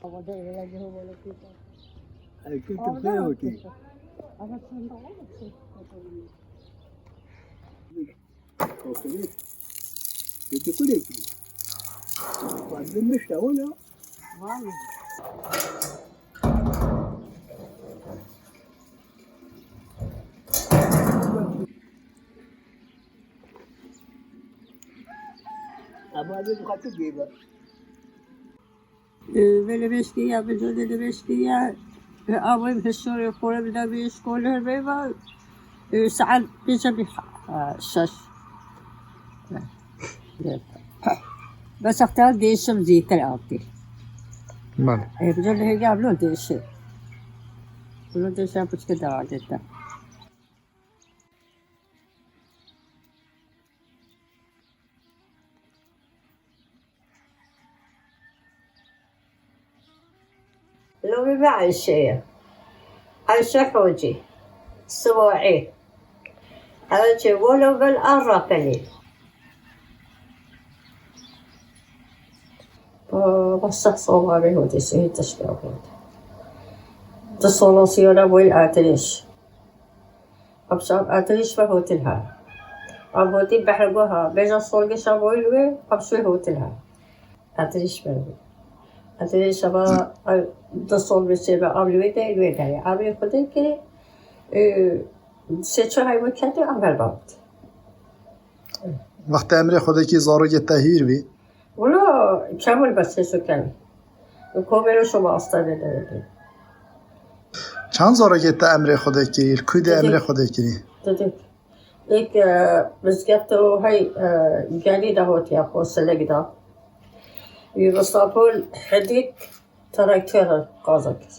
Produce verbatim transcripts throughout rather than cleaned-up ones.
Ay, kötü şey oldu. Kötü kule ki. Fazla işte o ya. Ama bir katı gibi. Vê li vê şikî ya, vê cû li vê şikî ya, avê bi şorê xwe re bide vê şkolê vê ve, saet pênc bî, ha, şeş. Bes wexta dêşim zîtir avtî. Bale. Ê, bi cû li hêga bilo dêşe. Bilo dêşe piçke dewa dête. Lomî bi Eyşe ye. Eyşe Hocî. Siwaî. Eyşe welo vel arraqelî. Ba, ba seh sala vê hotê sihê tişta hot. Di sola siyara boyî atirêş. Apşa atirîş ve hotil ha. Ab hotil behrgoha, beja solgeşa boyî wê, apşwê hotil ha. Atirîş ve. Atirîş ava, ay, du sol ve şey ve, av li wê de, wê de. Avê xwe de ki, e, sê çar ay wê kete, avel bavt. Wextê emrê Xwedekî zarokê te hîr bî? Wilo kemil bes hêso kemil. Komelo şoma asta vê derê. Çend zarokê te emrê Xwedekî, li ku de emrê Xwedekî? Didik. Êk, e, mizgefto hey, e, gelî de hotiya xwe silik da. Wî Mistafol Hedîk traktera qaza kir.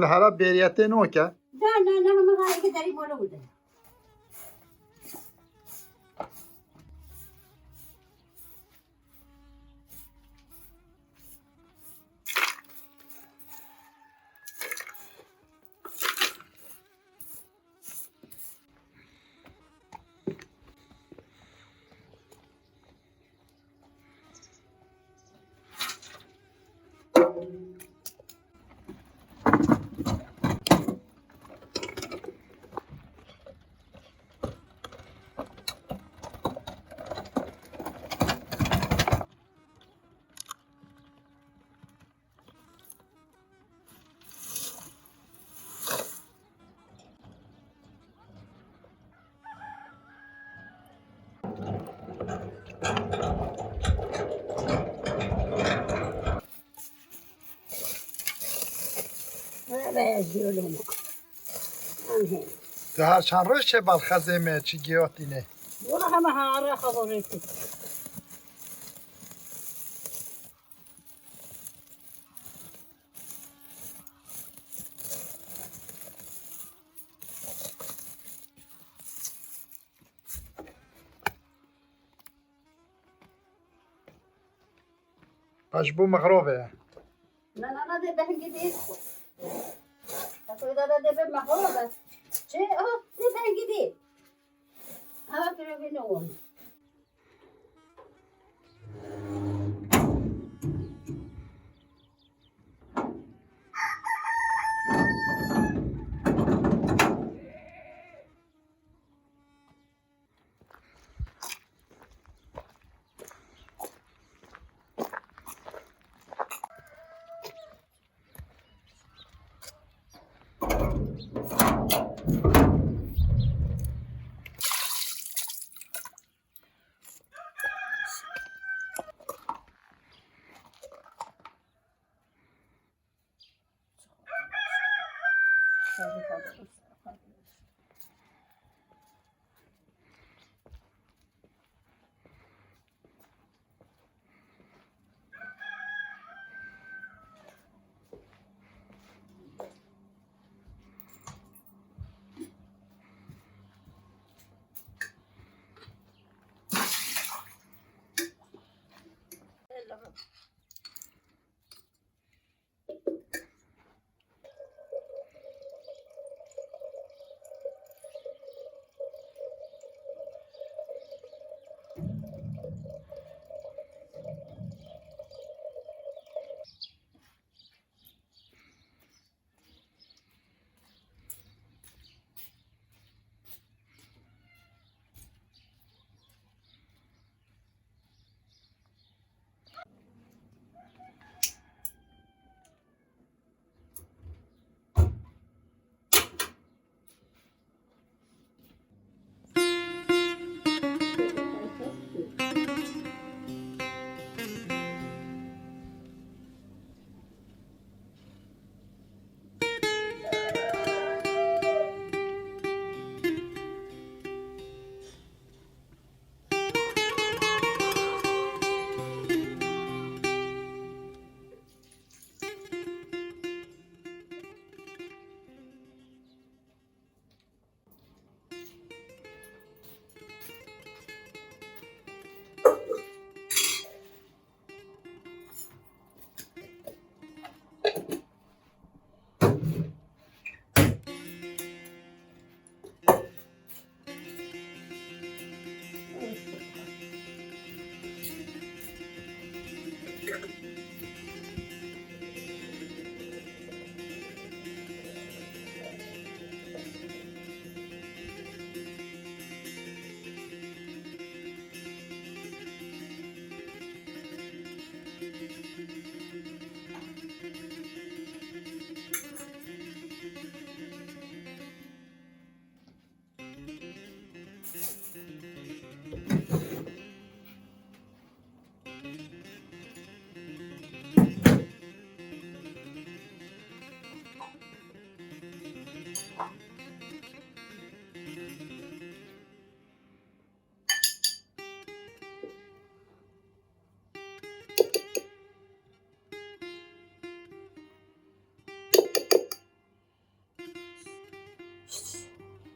Li hela bêriyetê noke. Na, na, na, hema rayeke derî bolo bide. Ez diyorum. Anhe. Tu her çend roj çê balxezê me çi giyotîne? Wala hema hare xeborêtî. Paş bu mexrove ye. Na, na, na, de behngî dê xwe. Heta da, da, de be mexrove. Çi? Aha, de behngî dê. Ha, piro bîne won.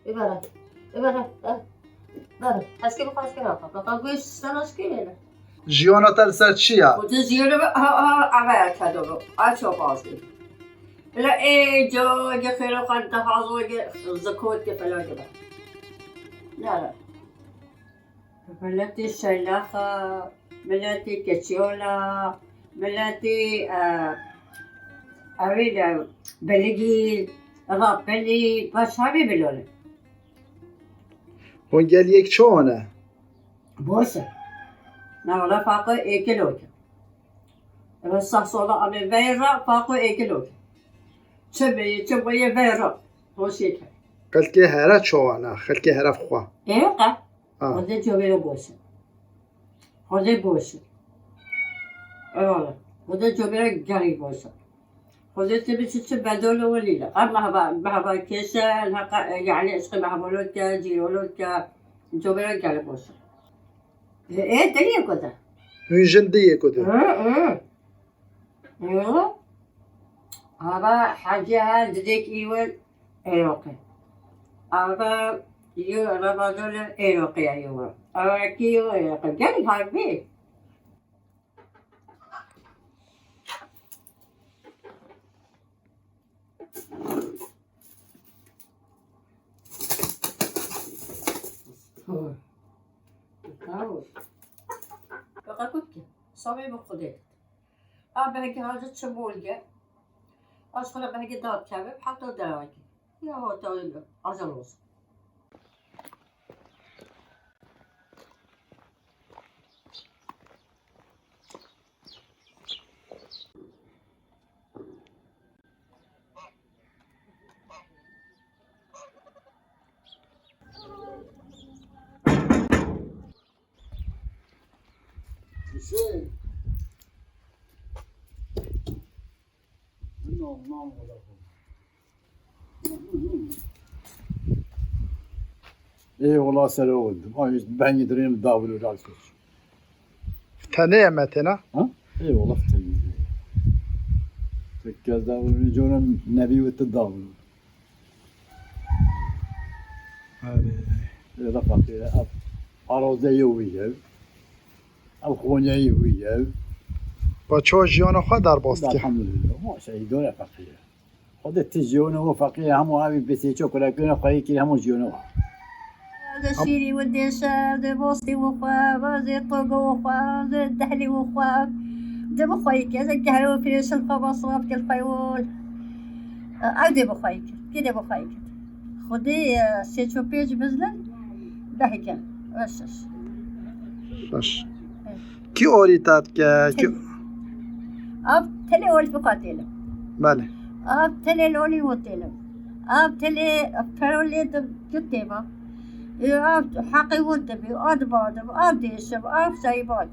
Îbare. Îbare. Îbare. Heskê bixwe, heskê naxwe. Kaka guş, sen aşkê ne? Jiyana te li ser çi ye? Û tu jiyana be, ha, ha, eve ya kedo be. A çok azgın. Bile ê, co, ge xêro xwe dihazo, ge zikot, ge falan, ge be. Nere. Miletê şelaxa, miletê keçiyola, miletê, e, ewê de beligî, rapelî, paşavê bilole. Hûn gel yek çawa ne? Boş e. Na wala faqo êkilo ke. Eve sah sola ame veyra faqo êkilo ke. Çi beye, çi beye veyra. Hoşê ke. Xelkê here çawa ne? Xelkê here xwe. Ê, qe. Ha. Xwedê covêre boş e. Xwedê boş e. Eyvallah. Xwedê covêre gerî boş e. Xwedê te biçi çi bedolo welî de. Qe mehba, mehba kêşe, heqa, yani eşqê mehbolot ke, cîrolot ke, cobera gelek boş. E, e, deriye ku de. Hûn jin diyê ku de. Hı, hı. Hı. Hava hacı ha didek îwel Êroqê. Hava yo rebadole Êroqê ya yo. Hava ki yo Êroqê. Gel harbi. Fakat ki, sabê bi Xwedê. A belki hacı çi bolge. Aşkına belki dat kevim, hatta devam ki. Ya o da öyle, acil olsun. Hüseyin. Ê wela ser o. Ay, ben yedireyim davulu razı. Tenê ye me têna? Ha? Ê wela tenê. Tek kez davulu, coran nebi ve te davulu. Erê. Ê da fakir, ev arazê yo wî ye. Ev Konyayê wî ye. Ba çawa jiyana xwe derbas dike? Elhamdülillah. Maşa îdare fakir. Xwedê ti jiyana o fakir, hemû evî bi sê ço kulakîna xweyî kir, hemû jiyana o. Zê şîrî û dêşe, zê bostî û xwe, zê togo û xwe, zê dehlî û xwe. Dê bi xweyî ke, zê kehre û firêşin xwe, masraf kir xwe û. Ew dê bi xweyî kir. Kê dê bi xweyî kir? Xwedê, e, sê ço pênc bizlin behke. Şeş. Şeş. Evet. Kî orî te dike? Kî... Av telê olî bi xwe têlim. Belê. Av telê lolî û têlim. Av telê perolê di du têma. Ê, av heqê û dibî, av diba dib, av dêşim, av seybat.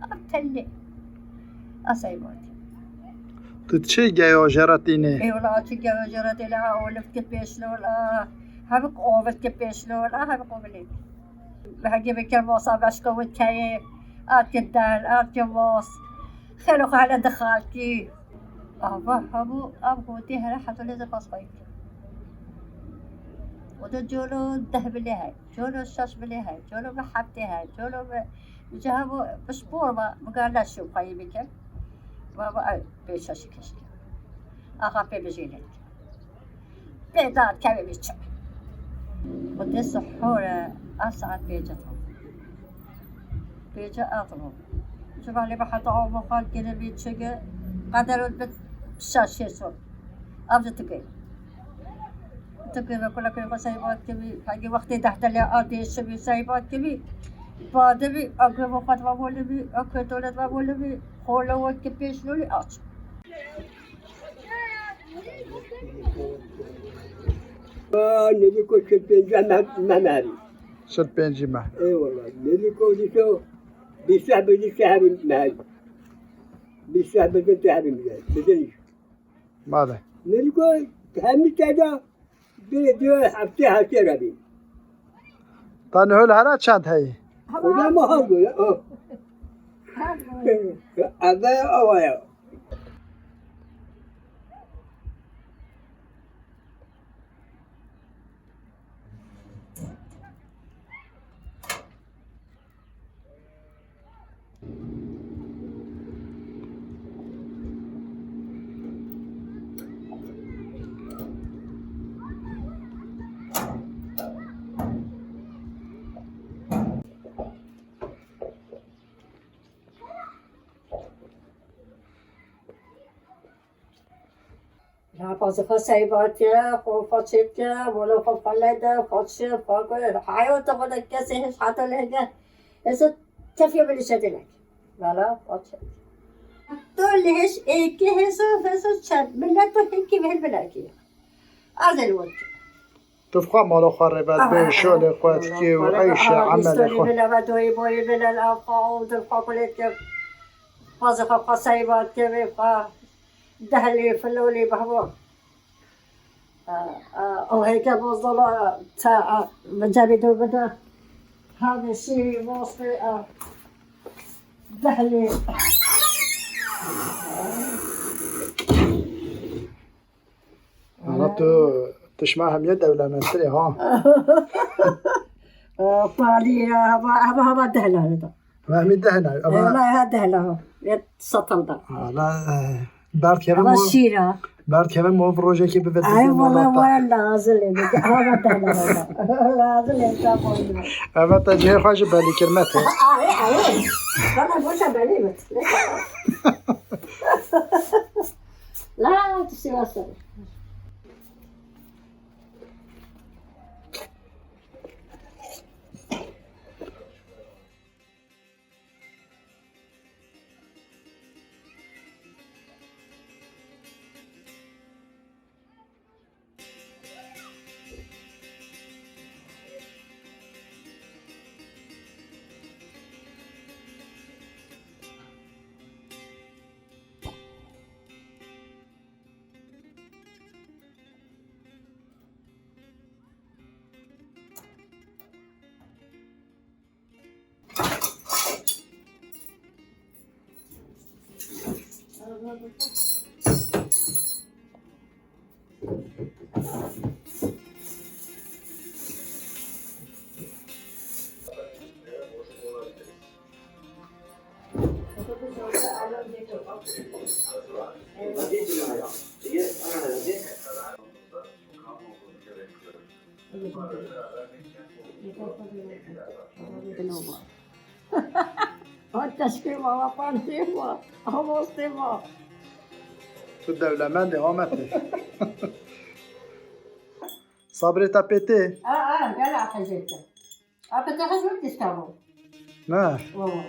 Av telê. A seybat. Tu çi geyo jera tînê? Ê wela çi geyo jera tînê, a olif ki pêşlol, a hevik ovil ki pêşlol, a hevik ovilê. Hegê bikir bosa beşko wit keyê, a ki del, a ki bos. Xêlo xwe hele di xalkî. Ava hemû ev gotî here heta lê zê pas xweyî. O de colo deh bilê hey, colo şeş bilê hey, colo bi heftê hey, colo bi, ji hemû bi spor ve, bi gale şû xweyî bikim. Ve, ve ev pê şeşî keşke. Axa pê bijêlek. Pê da kevê wî çi. Xwedê sihore, a saet pênce tam. Pênce atro. Ji valê bi heta ava xal kiribî çige, qeder bit şeş şêst sor. Ev ji tikê. Tikê ve kulakê xwe seybat kibî, hegî wextê deh delê a dêşibî seybat kibî, badibî, a guvê xwe va bolibî, a kotolê va bolibî, xole wekî pêş lolî aç. Aa, Nedîko çil pêncî me, me merî. Çil pêncî me. Eyvallah. Nedîko dîso bîst bêjî te hebî me. Bîst bêjî te hebî me. Bidin. Made. Nedîko hemî te da. Bê diyo heftê heftê re bî. Ta niho li hera çend heyî? Xuda muhal bû ya. Oh. Eve awa ya. La pazê xwe seyba ke, xwe façê ke, wala xwe fele de, façê, fago, hayata xwe de kesê hiç hata lehge. Êso tefiya bilî şedilek. Valla façê. To lehş êkê hêso, hêso çe, millet to hêkî vehil bilekî. Azel wot. Tu xwe mala xwe rêbet bê, şolê xwe dikê û eyşe emelê xwe. Bile ve doyê boyê bile la xwe û dil xwe kulêt ke. Pazê xwe xwe seyba ke vê xwe. Dehlê, filolê, behwa. Ew heyke bozdala te, bi cebê do bide. Hadi şîrî, mostê, dehlê. Ana tu, tu ji me hemiye dewlemendtir ê, ha? Palî ya, hava, hava, hava dehla da. Hemî dehla, ama Wala ha dehla ha. Ya satal da. Wala, e, berdkeve Hava mo-, şîra. Berdkeve mo rojekê bibe Ay dizê wala malata. Wala lazim e. Hava dehla da. Lazim e, ta boyuna. Eve te cihê xwe ji belî kir, mete. Ay, ay. Bana boşa belî mi? La, tu sivasın. Teşkil mama, pantê ma, amostê ma. Tu dewlemendê, Ametê. Sabrê te pê tê? A, a, gel a hezrete. A, pê te hezret dişta bû. Ne? Wa, wa.